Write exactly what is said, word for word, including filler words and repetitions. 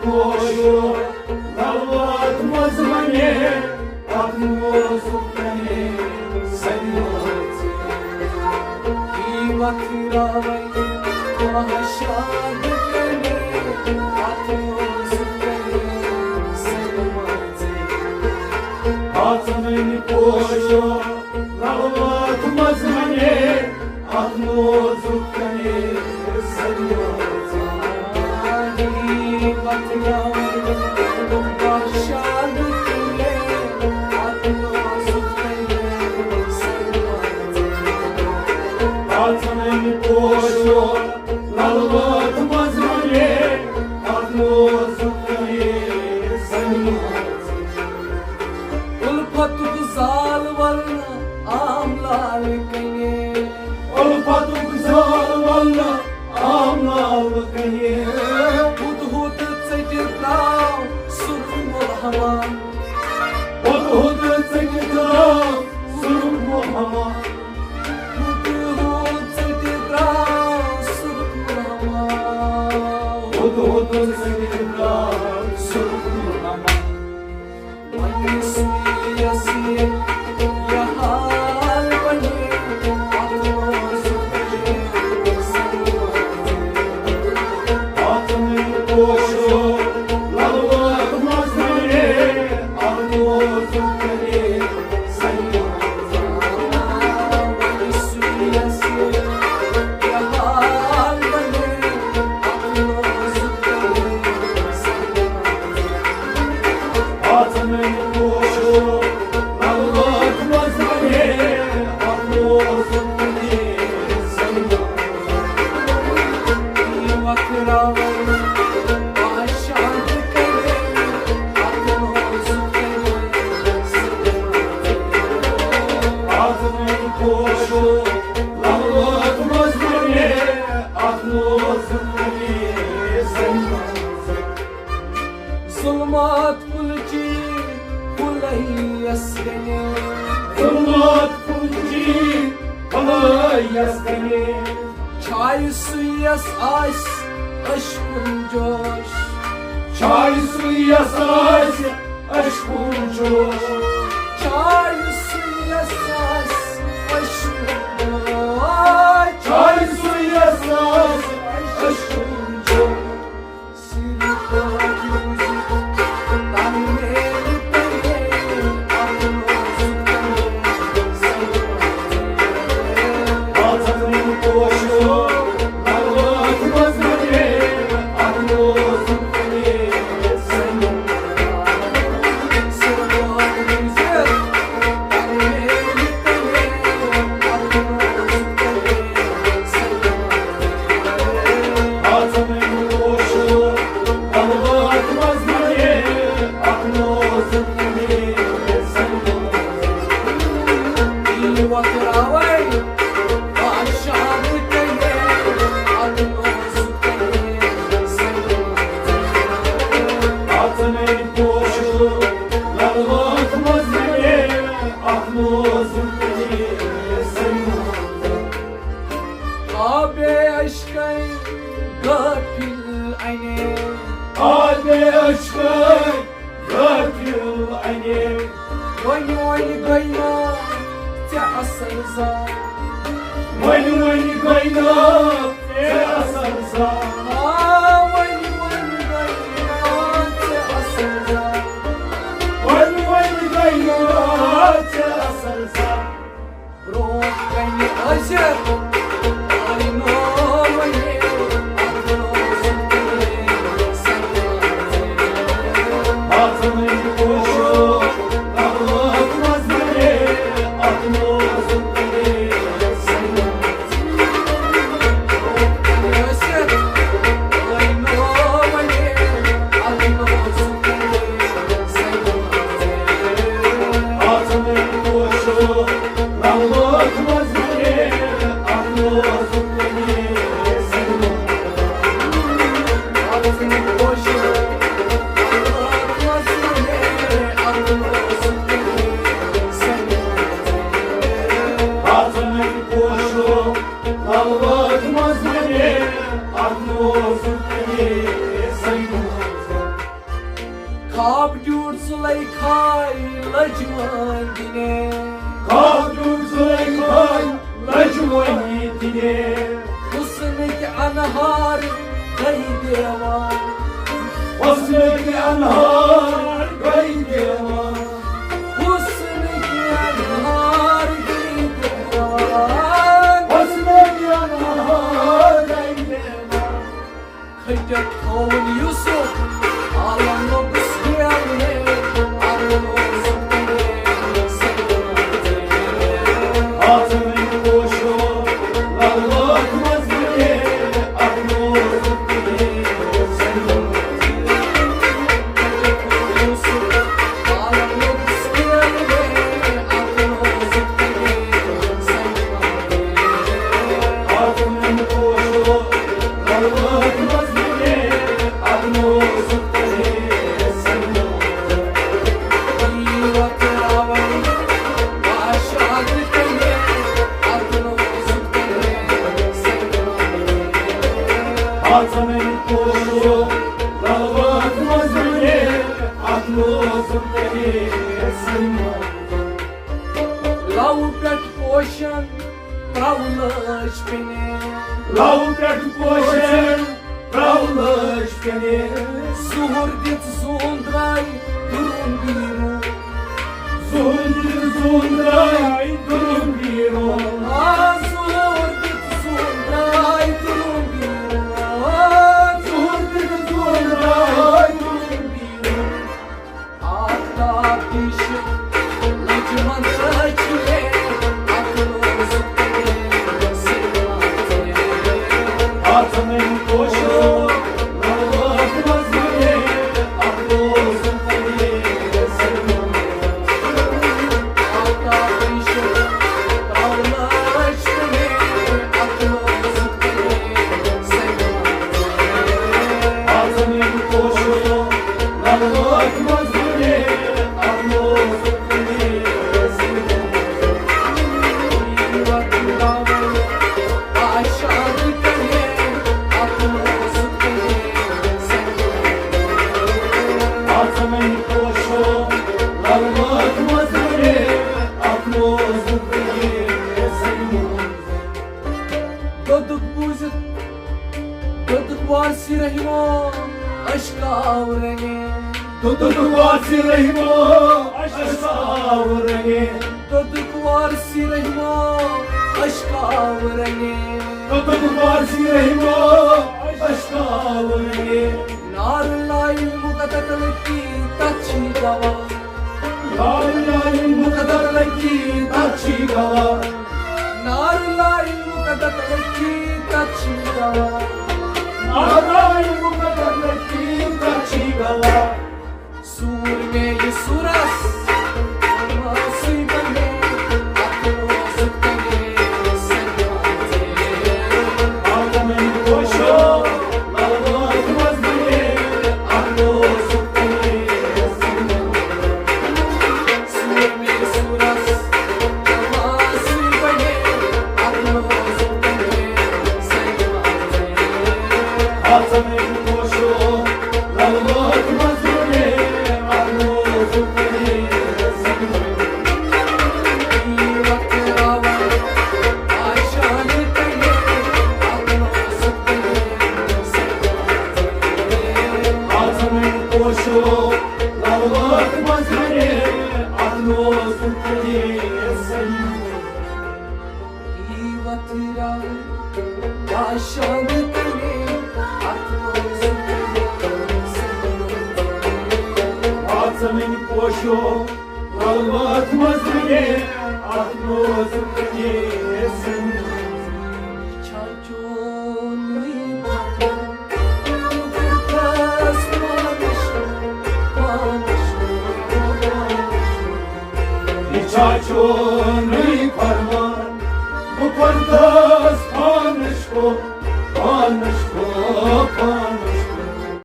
پوشو للوت منٛز ونے، اتھ نوزُک کنے سنیوژ۔ قیمت راوے کانٛہہ شاد کنے، اتھ نوزُک کنے سنیوژ۔ اژن پوشو للوت منٛز ونے، اتھ نوزُک کنے سنیوژ۔ اژن پوشو للوت منٛز ونے، اتھ نوزُک کنے سنیوژ۔ الفتُک زال ولنہٕ آم لال کنے۔ الفتُک زال ولنہٕ آم لال کنے۔ ہُد ہُد ژٔٹِتھ درٛاو سُرُخ مُلہمان۔ ہُد ہُد ژٔٹِتھ درٛاو سُرُخ مُلہمان۔ ہُد ہُد ژٔٹِتھ درٛاو سُرُخ مُلہمان۔ ہُد ہُد ژٔٹِتھ درٛاو سُرُخ مُلہمان۔ وۄنۍ سُے یَس یہِ حال بَنہِ، اَتھ منٛز بَنہِ سَنوار۔ اَتھ منٛز پوشو لَلوَس منٛز بَنہِ، اَتھ منٛز بَنہِ سَنوار۔ وۄنۍ سُے یَس یہِ حال بَنہِ، اَتھ منٛز بَنہِ سَنوار۔ اژن پوشو للوَس منٛز بَنہِ، اَتھ نوزُک کنے سَنوار۔ قیمت راوے بادشاہ کنے، اَتھ نوزُک کنے سَنوار۔ اژن پوشو للوَس منٛز بَنہِ، اَتھ نوزُک کنے سَنوار۔ ظلمات پھُلچی پھُلے یَس کنے۔ ظلمات پھُلچی پھُلے یَس کنے۔ چھایہِ سُے یَس آسہِ عشقُن جوش۔ چھایہِ سُے یَس آسہِ عشقُن جوش۔ چھایہِ سُے یَس آسہِ عشقُن جوش۔ چھایہِ سُے یَس آسہِ عشقُن جوش۔ آبِ عشقے غافل انے۔ آبِ عشقے غافل انے۔ وۄنۍ وۄنۍ گٔے نا ژےٚ اثر زا۔ وۄنۍ وۄنۍ گٔے نا ژےٚ اثر زا۔ آ، وۄنۍ وۄنۍ گٔے نا ژےٚ اثر زا۔ وۄنۍ وۄنۍ گٔے نا ژےٚ اثر زا۔ برونٛٹھ کنہِ ٲسِتھ آیہِ نوٚو وۄنۍ اکھ نوٚو زندگی سنگار۔ زلیخای لجوٲنۍ دِنے۔ خاتون زلیخای لجوٲنۍ دِنے۔ حسنٕکۍ انہار گٔے دیوان۔ حسنٕکۍ انہار گٔے دیوان۔ حسنٕکۍ انہار گٔے دیوان۔ حسنٕکۍ انہار گٔے دیوان۔ کھٔٹِتھ تھووُن یوسف عالمُک سیل نے۔ اَتھ اوس آسان پوشو لالہٕ وٲتھ منٛز نے۔ اَتھ اوس لو پٮ۪ٹھ پوشن ترٛاوٕ لٲج پیٚنے۔ لو پٮ۪ٹھ پوشن ترٛاوٕ لٲج پیٚنے۔ زُہُر دِتھ زوٗن درٛاے دُرُن بیٖرُن۔ زُہُر دِتھ زوٗن درٛاے دُرُن بیٖرُن۔ آ، زُہُر دِتھ زوٗن درٛاے دُرُن بیٖرُن۔ آ، زُہُر دِتھ زوٗن درٛاے دُرُن بیٖرُن۔ آفتاب تہِ چھُ لٔجمَن رٲچھِتھ، اَتھ روزُک تیل سِلوان۔ آسمٲنۍ پوشو لوگ مزے، اَتھ روزُک تیل سِلوان۔ آفتاب تہِ چھُ ترٛاونہٕ دوٚدُک بوٗزِتھ، دوٚدُک وارثی رحیمو اشکاو رنگے۔ دوٚدُک وارثی رحیمو اشکاو رنگے۔ دوٚدُک وارثی رحیمو اشکاو رنگے۔ دوٚدُک وارثی رحیمو اشکاو رنگے۔ نار لایل مقدت لکی تچھی گوا۔ نار لایل مقدت لکی تچھی گوا۔ نار لایل مقدت لکی تچھی گوا۔ نار لایل مقدت لکی تچھی گوا۔ سور میلہِ سورس، سُے بنے، اتھ روزُک تیل سنگے۔ آتمن پوشو، لوگ مزے، اتھ روزُک تیل سنگے۔ پوشو لوگ مزے، اتھ روزُک تیل سنگے۔ یہِ چھا چونُے فرمان؟ بہٕ کوٚر داس پانَس کو، پانَس کو،